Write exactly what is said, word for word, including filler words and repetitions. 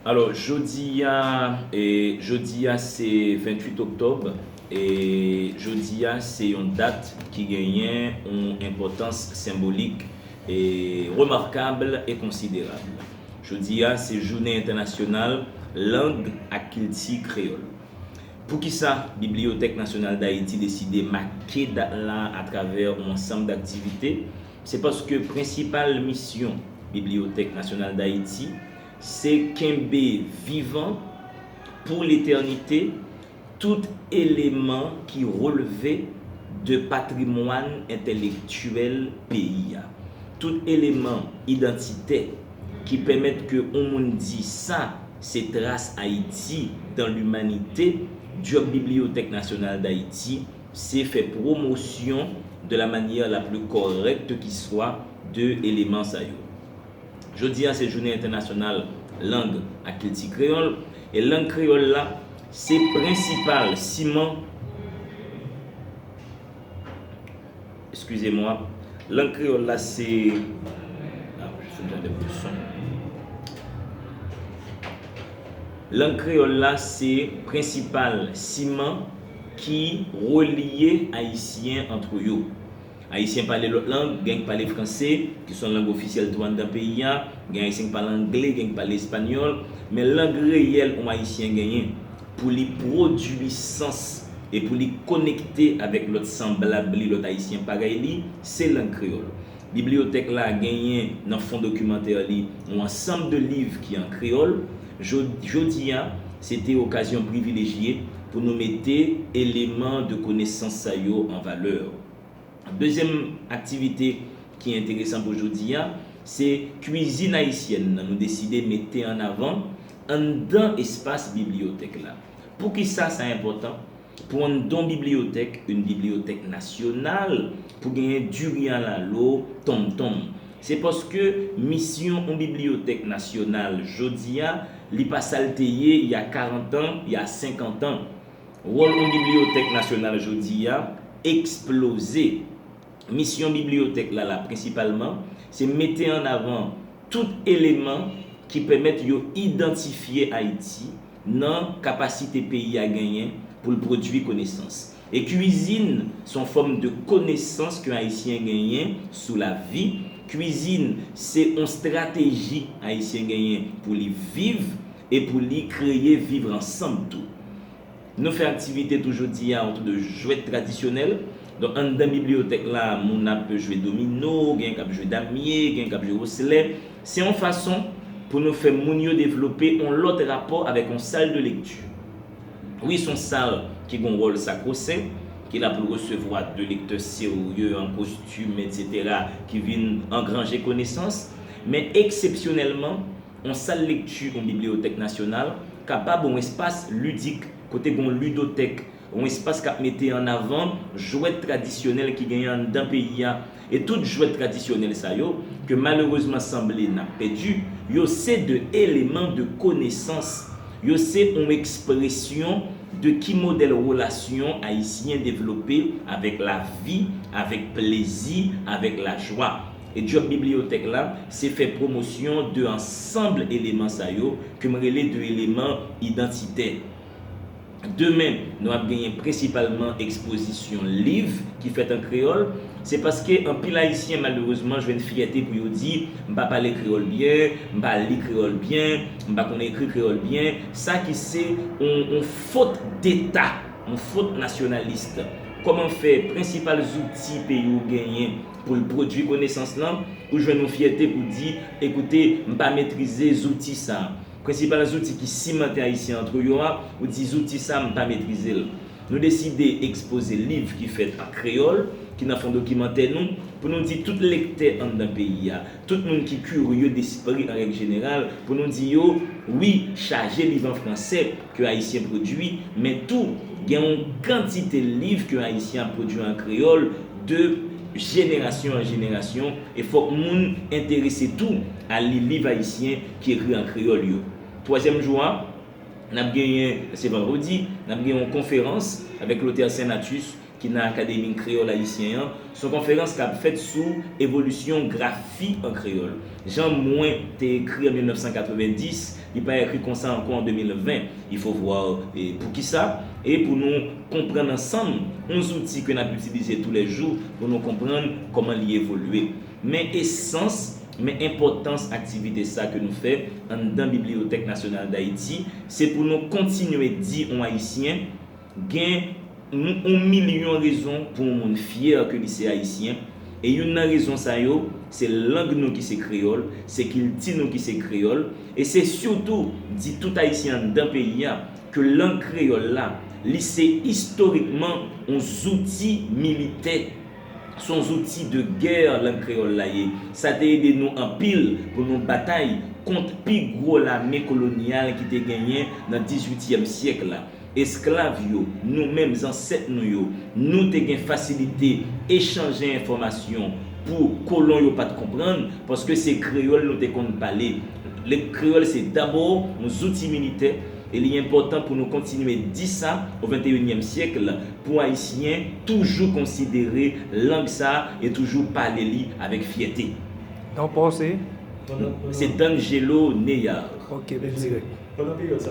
Alò, jodi a, e, jodi a se venntuit oktòb, e jodi a se yon dat ki genyen yon enpòtans senbolik e remakab e konsiderab. Jodi a se jounen entènasyonal lang ak kilti kreyòl. Poukisa Bibliyotèk Nasyonal Dayiti deside make dat la atravè yon ansanm daktivite? Se paske prensipal misyon Bibliyotèk Nasyonal Dayiti se kenbe vivan pou letènite tout eleman ki relve de patrimwàn entèlektyèl peyi a, tout eleman idantitè ki pèmèt ke yon moun di sa se tras Ayiti dan limanite. Djòb Bibliyotèk Nasyonal Dayiti se fè pwomosyon de la manière la plus correcte qui soit de eleman sa yo. Jodi a se jounen entènasyonal lang ak kilti kreyòl, e lang kreyòl la se prensipal siman, eskize mwa, lang kreyòl la se, ah, fò m tande pou son. Lang kreyòl la se prensipal siman ki relye Ayisyen antre yo. Ayisyen pale lòt lang, gen k pale franse, ki se yon lang ofisyèl tou anndan peyi a, gen Ayisyen k pale angle, gen k pale espanyòl, men lang reyèl yon Ayisyen genyen pou li pwodui sans e pou li konekte avèk lòt sanblab li, lòt Ayisyen parèy li, se lang kreyòl. Bibliyotèk la genyen nan fon dokimantè li yon ansanm de liv ki an kreyòl. Jo-, jodi a, se te okazyon privilejye pou nou mete eleman de konesans sa yo an valè. Dezyèm aktivite ki enteresan pou jodi a, se kwizin ayisyèn nan nou deside mete an avan anndan espas bibliyotèk la. Poukisa sa enpòtan? Pou anndan yon bibliyotèk, yon bibliyotèk nasyonal, pou genyen diri alalo, tonmtonm. Se paske misyon yon bibliyotèk nasyonal jodi a, li pa sa l te ye y a karant an, y a senkant an. Wòl yon bibliyotèk nasyonal jodi a eksploze. Misyon bibliyotèk la, la prensipalman, se mete an avan tout eleman ki pèmèt yo idantifye Ayiti nan kapasite peyi a genyen pou l pwodui konesans. E kwizin se yon fòm de konesans ke Ayisyen genyen sou lavi. Kwizin se yon estrateji Ayisyen genyen pou li viv e pou li kreye viv ansanm tou. Nou fè aktivite tou jodi a otou de jwèt tradisyonèl. Donk, anndan bibliyotèk la, moun ap jwe domino, gen k ap jwe damye, gen k ap jwe woslè. Se yon fason pou nou fè moun yo devlope yon lòt rapò avèk yon sal de lekti. Wi, se yon sal ki gen yon wòl sakwosen, ki la pou l resevwa de lektè serye, an kostim, etsetera, ki vin angranje konesans. Men eksepsyonèlman, yon sal lekti, yon bibliyotèk nasyonal, kapab yon espas lidik, kote gen yon lidotèk, yon espas k ap mete an avan jwèt tradisyonèl ki genyen anndan peyi a. E tout jwèt tradisyonèl sa yo, ke malerezman sanble n ap pèdi, yo se de eleman de konesans. Yo se yon ekspresyon de ki modèl relasyon ayisyen devlope avèk lavi, avèk plezi, avèk lajwa. E djòb bibliyotèk la, se fè pwomosyon de ansanm eleman sa yo, ke m rele de eleman idantitè. Demen, nou ap genyen prensipalman ekspozisyon liv ki fèt an kreyòl. Se paske anpil Ayisyen, malerezman, jwenn fyète pou yo di, "M pa pale kreyòl byen, m pa li kreyòl byen, m pa konn ekri kreyòl byen." Sa ki se yon, yon fot deta, yon fot nasyonalis. Kòman fè prensipal zouti peyi w genyen pou l pwodui konesans lan, ou jwenn yon fyète pou di, "Ekoute, m pa metrize zouti sa a." Prensipal zouti ki simante Ayisyen antre yo a, ou di, "Zouti sa, m pa metrize l." Nou deside ekspoze liv ki fèt an kreyòl, ki nan fon dokimantè nou, pou nou di tout lektè anndan peyi a, tout moun ki kirye despri an règ jeneral, pou nou di yo, wi, chaje liv an fransè ke Ayisyen pwodui, men tou, gen yon kantite liv ke Ayisyen ap pwodui an kreyòl de jenerasyon an jenerasyon, e fòk moun enterese tou a li liv ayisyen ki ekri an kreyòl yo. Twazyèm jou a, n ap genyen, se vandredi, n ap genyen yon konferans avèk lotè Senatus ki nan Akademi Kreyòl Ayisyen an, se yon konferans k ap fèt sou evolisyon grafi an kreyòl. Jan mwen te ekri an mil nèf san katrevenndis, li pa ekri konsa ankò an de mil ven. Il faut voir, e, poukisa, e pou nou konprann ansanm yon zouti ke n ap itilize toulèjou pou nou konprann kòman li evolye. Men esans, men enpòtans aktivite sa ke nou fè anndan Bibliyotèk Nasyonal Dayiti, se pou nou kontinye di yon Ayisyen gen yon, yon milyon rezon pou yon moun fyè ke li se Ayisyen. E youn nan rezon sa yo, se lang nou ki se kreyòl, se kilti nou ki se kreyòl, e se sitou di tout Ayisyen anndan peyi a ke lang kreyòl la, li se istorikman yon zouti militè. Se yon zouti de gè lang kreyòl la ye. Sa te ede nou anpil pou nou batay kont pi gwo lame kolonyal ki te genyen nan dizuityèm syèk la. Esklav yo, nou menm, zansèt nou yo, nou te gen fasilite echanje enfòmasyon pou kolon yo pa t konprann, paske se kreyòl nou te konn pale. Le kreyòl se dabò yon zouti militè, e li enpòtan pou nou kontinye di sa o venteyinyèm syèk, pou Ayisyen toujou konsidere lang sa e toujou pale li avèk fyète. Non pa w se? Se Dangelo Neyard. Ok, dirèk. Pandan peryòd sa,